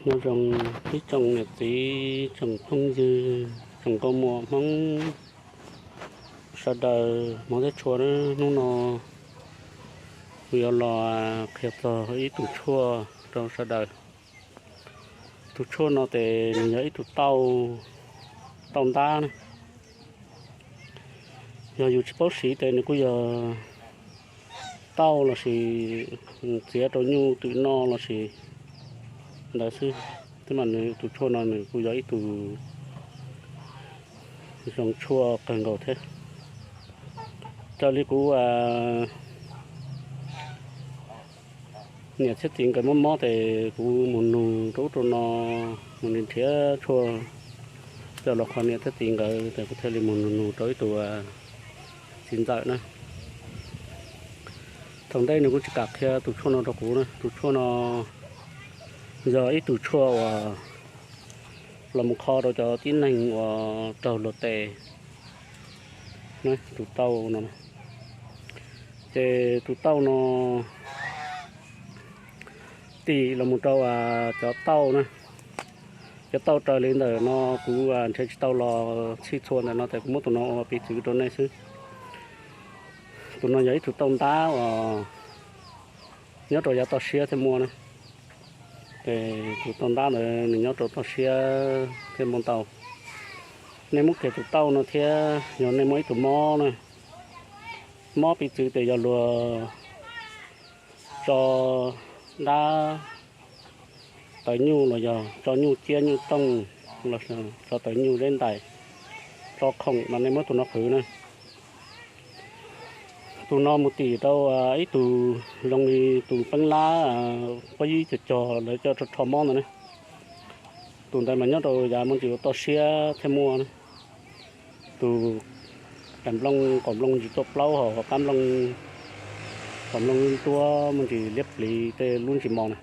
Nyob zoo ib tsoom niam txiv, tsoom phooj ywg, tsoom nkauj muam Hmoob sawv daws hmov thiab tshua. Hnub no kuv yuav los qhia txog ib tug tshuaj rau sawv daws. Tus tshuaj no ces nws yog ib tug tauj, tauj ntab na. Yog yus tsis paub siv ces nws kuj yog tauj lossis txiav rau nyuj twm noj lossis ntawd xwb. Thiab mas nws tus tshuaj no nws kuj yog ib tug zoo tshuaj kawg nkaus thiab. Raws li kuv niam thiab txiv nkawd mob mob ces kuv mus nug rau ub rau no, mus nrhiav tshuaj coj los qhia niam thiab txiv nkawd ces kuv thiaj li mus nug nug rau ib tug txiv ntxawm na. Thaum ntej nws kuj tsis kam qhia tus tshuaj no rau kuv na. Tus tshuaj no yog ib tug tshuaj uas los mus kho rau cov tib neeg uas raug luag tes, tus tauj no. Ces tus tauj no tim los mus rau cov tauj na. Cov tauj raws li ntawm no kuv nrhiav tsis tau los txhij txhua ntawm no ces kuv muab tus no ua piv txwv rau nej xwb. Tus no yog ib tug tauj ntab uas nyob rau yav toj siab thiaj muaj na. Ces tus tauj ntab ntawd nws nyob rau toj siab thiaj muaj ntau. Nej muab kiag tus tauj no thiab yog nej muaj ib tug mob na, mob piv txwv tias yog luag tso dab tawv nyuj los yog tso nyuj ciab nyuj tooj los tso tawv nyuj zeb ntais, tso khoom mas nej muab tus no qhwv na. Tus no mus tim rau ib tug zoo li tus peeb lab pob yib cog cog lawv coj rho rho mob ntawd na. Tus ntawd mas nyob rau yav muaj ntsis toj siab thiaj muaj na. Tus qab nplooj qaum nplooj ntsis tuaj plaub hos qab nplooj qaum nplooj ntuab muaj ntsis liab pliv tej lub ntsis mos na.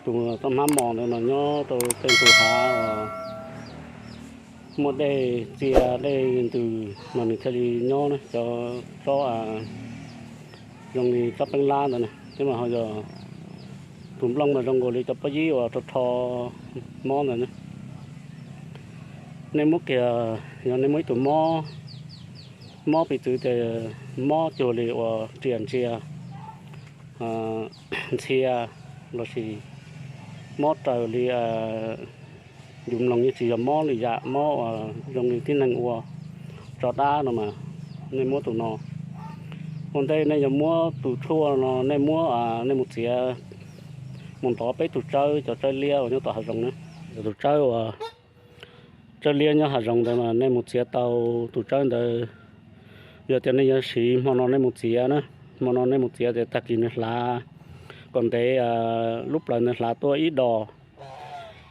Tus toj hmab mos ntawd mas nyob rau tej ntug hav muaj dej txias dej ntws mas nws thiaj li nyob na. Cov tsob zoo li tsob peeb lab ntawd na, thiab mas ho yog tus nplooj mas zoo nkaus li cov pob yib uas rho rho mob ntawd na. Nej muab kiag, yog nej muaj ib tug mob, mob piv txwv tias mob cuag li uas riam ntsia, ntxhia, lossis mob raws li yus mloog yeej tsis yog mob li yam mob uas zoo li tib neeg ua tso dab no mas nej muab tus no. Ua ntej nej yuav muab tus tshuaj no nej muab, nej mus txiav, mus ntov peb tus tsawb, cov tsawb liab uas nyob tom hav zoov na. Yog tus tsawb uas tsawb liab nyob hav zoov ntawd mas nej mus txiav tau tus tsawb ntawd. Yog tias nej yuav siv hmo no nej mus txiav na, hmo no nej mus txiav ces tag kis nws hlav kom ntev, lub plawv ntawd hlav tuaj ib dos,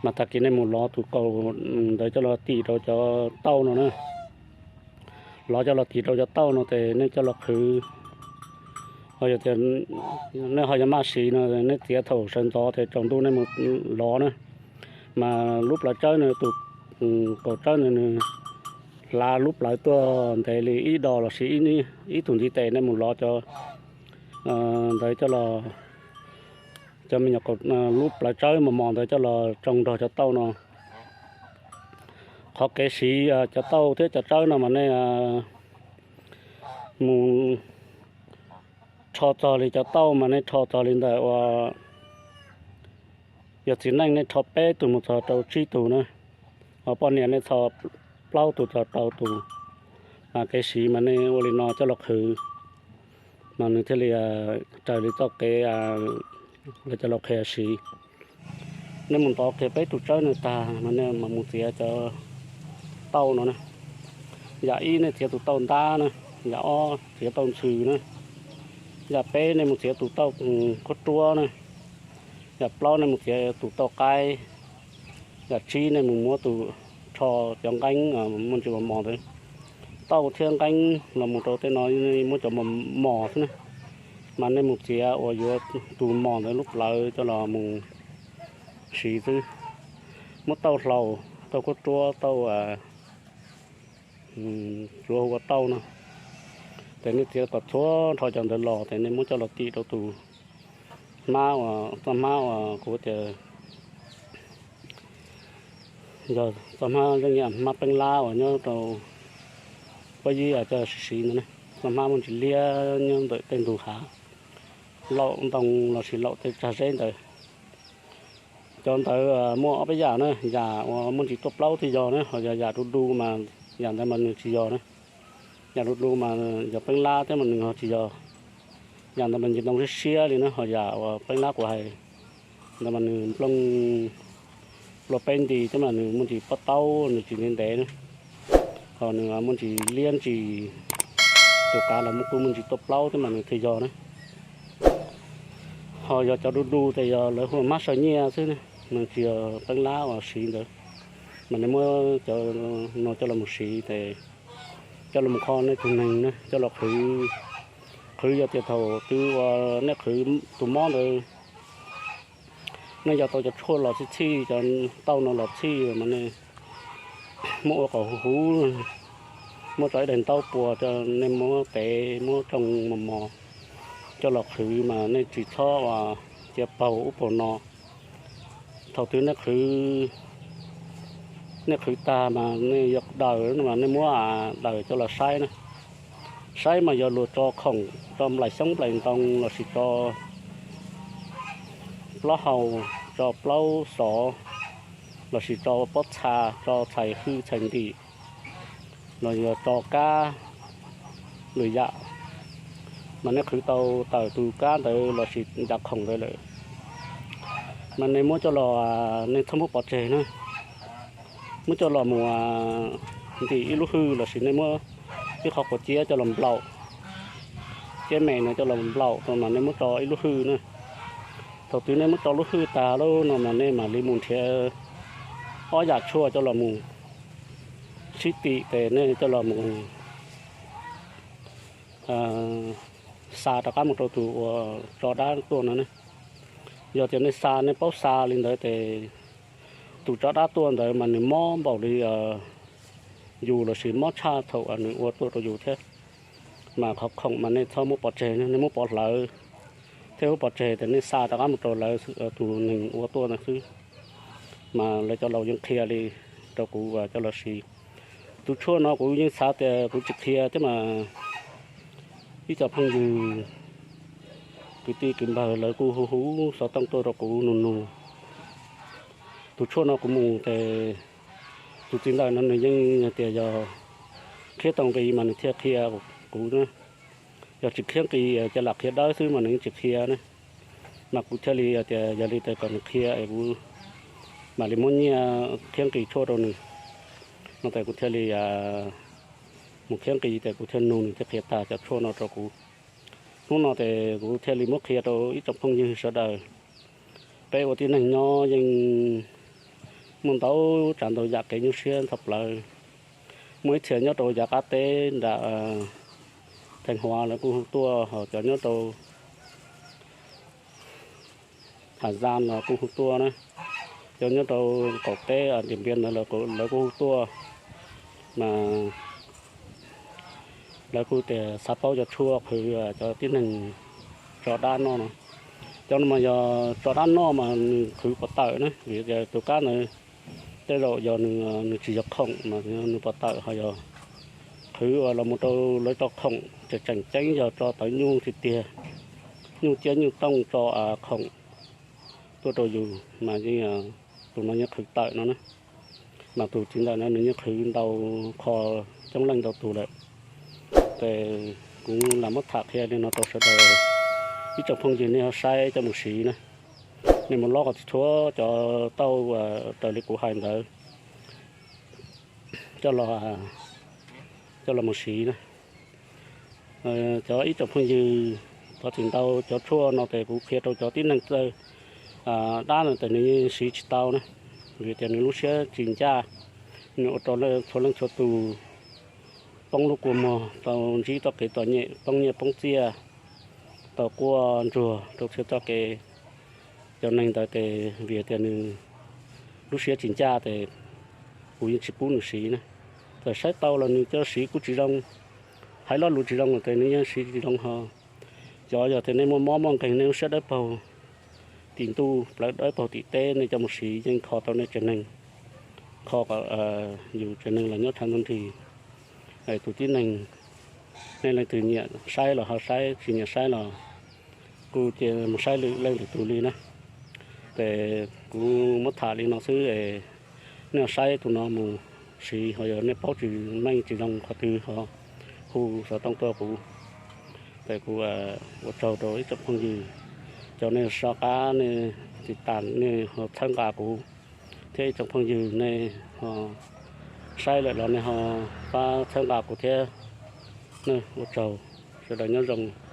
mas tag kis nej mus lov tus kaus ntawd coj los tim rau cov tauj no na. Lov coj los tim rau cov tauj no ces nej coj los qhwv. Ho yog tias nej ho yuav maj siv no nej txiav thaum sawv ntxov ces tsaus ntuj nej mus lov na. Mas lub plawv tsawb no, tus kaus tsawb no nws hlav lub plawv tuaj ntev li ib dos lossis ib tug ntiv tes, nej mus lov cov ntawd coj los, cov me nyuam, lub plawv tsawb mos mos ntawd coj los tsoo nrog cov tauj no. Qhov kev siv cov tauj thiab cov tsawb no mas nej mus rho txog li cov tauj mas nej rho txog li ntawm uas yog txiv neej nej rho peb tug mus txog rau tsib tug na, ho poj niam nej txho plaub tus txog rau tus. Mas kev siv mas nej ua li no coj los qhwv, mas nws thiaj li raws li txoj kev lawv coj los qhia siv. Nej mus ntov kiag peb tus tsawb no tag mas nej mam mus txiav cov tauj no na. Yam ib nej txiav tus tauj ntab na, yam ob txiav tauj ntxhw na, yam peb nej mus txiav tus tauj khaub ruab na, yam plaub nej mus txiav tus tauj qaib, yam tsib nej mus muab tus, rho cov nqeeb muaj ntsis mos mos ntawd. Tauj thiab nqeeb los mus rau tej no muab cov mos mos xwb na, mas nej mus txiav uas yuav tus mos ntawd lub plawv coj los mus siv xwb. Muab tauj hlau, tauj khaub ruab, tauj tsuav hu ua tauj no, ces nej txiav kom txhua nrho cov ntawd los ces nej muab coj los tim rau tus hmab uas, txoj hmab uas kuv tias Yog txoj hmab zeej yam hmab peeb lab uas nyob rau pob yib coj siv siv ntawd ne, txoj hmab muaj ntsis liab nyob ntawm tej ntug hav, laum ntoo lossis laum tej tsag zeb ntawd. Cov ntawd muaj ob peb yam na, yam uas muaj ntsis tuaj plaub thiaj yog na, ho yog yam du du mas yam ntawd mas nws tsis yog na. Yam du du mas yog peeb lab thiab mas nws ho tsis yog. Yam ntawd mas ntsis ntoo siab siab li na, ho yam uas peeb lab kuv hais ntawd mas nws nplooj plua peb nti thiab mas nws muaj ntsis pob taub, nws tsis ntev ntev na, ho nws muaj ntsis liab ntsis, tus kav los muaj kuj muaj ntsis tuaj plaub thiab mas nws thiaj yog na. Ho yog cov du du ces yog lawv hu hmab saw nyiaj xwb ne, nws tsis yog peeb lab uas siv ntawd. Mas nej muab cov no coj los mus siv ces coj los mus kho nej tus neeg ne, coj los qhwv. Qhwv yog tias thaum twg uas nej qhwv tus mob ntawd, nej yog tau cov tshuaj los txhij txhij, cov tauj no los txhij mas nej muab ua kom huv huv, muab tso ib daim ntaub puas, nej muab tev muab tsoo mos mos coj los qhwv mas nej tsis txhob ua cia paug ub paug no. Thaum twg nej qhwv, nej qhwv tag mas nej yuav daws mas nej muab daws coj los saib na, saib mas yog luag tso khoom, tso nplaim xyoob nplaim ntoo lossis tso plaub hau, tso plaub xov, lossis tso pob txha, tso txhais hwj txhais ntim, los yog tso kab lwm yam, mas nej qhwv tau tawm tus kab ntawd lossis ncas khoom ntawd lawm, mas nej muab coj los, nej txhob muab pov tseg na. Muab coj los mus ntim ib lub hwj lossis nej muab ib qho quav ciab coj los nplaum, ciab me no coj los nplaum mas nej muab tso ib lub hwj na. Thaum twg nej muab tso lub hwj tag lawm no mas nej mam li mus nrhiav ob yam tshuaj coj los mus sib tim ces nej coj los mus xa rov qab mus rau tus uas tso dab tuaj no ne. Yog tias nej xa, nej paub xa li ntawd ces tus tso dab tuaj ntawd mas nws mob npaum li yus lossis mob tshaj thaum nws ua tuaj rau yus thiab. Mas qhov khoom mas nej txhob muab pov tseg, nej muab pov hlawv thiab muab pov tseg ces nej xa rov qab mus rau lawv, tus neeg ua tuaj ntawd xwb. Mas lawv cov laus yeej qhia li rau kuv coj los siv. Tus tshuaj no kuv yeej xav tias kuv tsis qhia thiab mas ib co phooj ywg kwv tij kwv npawg lawv kuj hu hu xov tooj tuaj rau kuv nug nug. Tus tshuaj no kuv mus ces tus txiv ntawm no nws yeej hais tias yog qhia tau nqi mas nws thiaj qhia kuv na. Yog tsis qhia nqi, ces lam qhia dawb xwb mas nws yeej tsis qhia ne. Mas kuv thiaj li tias yog li ces kom nws qhia es kuv mam li muab nyiaj qhia nqi tshuaj rau nws no ces kuv thiaj li mus qhia nqi ces kuv thiaj nug nws thiaj qhia tag cov tshuaj no rau kuv. Hnub no ces kuv thiaj li muab qhia rau ib tsoom phooj ywg sawv daws. Peb ua tib neeg nyob yeej muaj ntau tsav ntau yam kev nyuaj siab ntho plawv. Muaj ib txhia nyob rau yav qab teb nram Theej Huav lawv kuj hu tuaj, ho cov nyob rau Has Zaj los kuj hu tuaj na, cov nyob rau qaum teb Diam Npias ntawd lawv kuj hu tuaj. Mas lawv kuj tias xav paub cov tshuaj qhwv cov tib neeg tso dab noj no. Cov no mas yog tso dab noj mas nws qhwv pov tawm na, vim tias tus kab ntawd tej zaum yog nws tsis yog khoom mas nws pov tawm, ho yog qhwv uas los mus rau lawv tso khoom ces tseem ceeb yog tso tawv nyuj tiag tiag, nyuj ciab nyuj tooj tso khoom tuaj rau yus mas yeej, tus no yeej qhwv tawm no na. Mas tus txiv ntawm no nws yeej qhwv ntau qho coob leej ntau tus lawm. Ces kuv lam muab tham qhia li no rau sawv daws, ib tsoom phooj ywg nej ho saib coj mus siv na. Nej mus lob kom txhua cov tauj raws li kuv hais ntawd coj los, coj los mus siv na. Cov ib tsoom phooj ywg, thov txim ntau, cov tshuaj no ces kuv qhia rau cov tib neeg txawj dab no ces nws yeej siv tsis tau na, vim tias nws lub siab tsis ncaj, nws ua rau txhua leej txhua tus poob lub kua muag, tau ntsib txoj kev txom nyem, poob nyiaj poob txiaj, tau quaj ntsuag rau txhua txoj kev. Cov neeg ntawd ces vim tias nws lub siab tsis ncaj ces kuv yeej tsis pub nws siv na. Txawm saib tau los nws coj siv kuj tsis zoo, hais lo lus tsis zoo los ces nws yeej siv tsis zoo ho. Cov yog tias nej muaj mob muaj nkeeg, nej lub siab dawb paug tim ntuj, plawv dawb paug tim teb, nej coj mus siv yeej kho tau nej tsev neeg. kho kom yus tsev neeg los nyob tshav ntuj nrig. Tus tib neeg, nej leej twg nyiam saib los ho saib, tsis nyiam saib los kuj cia mus saib lwm leej lwm tus li na. Ces kuv muab tham li no xwb es nej saib tus no mus siv, ho yog nej paub tsis meej tsis zoo qhov twg ho hu xov tooj tuaj kuv. Ces kuv ua tsaug rau ib tsoom phooj ywg, cov nej soj qab nej tiv tas nej ho txhawb nqa kuv, thiab ib tsoom phooj ywg nej ho saib lawm los nej ho pab txhawb nqa kuv thiab. Nej ua tsaug, sawv daws nyob zoo.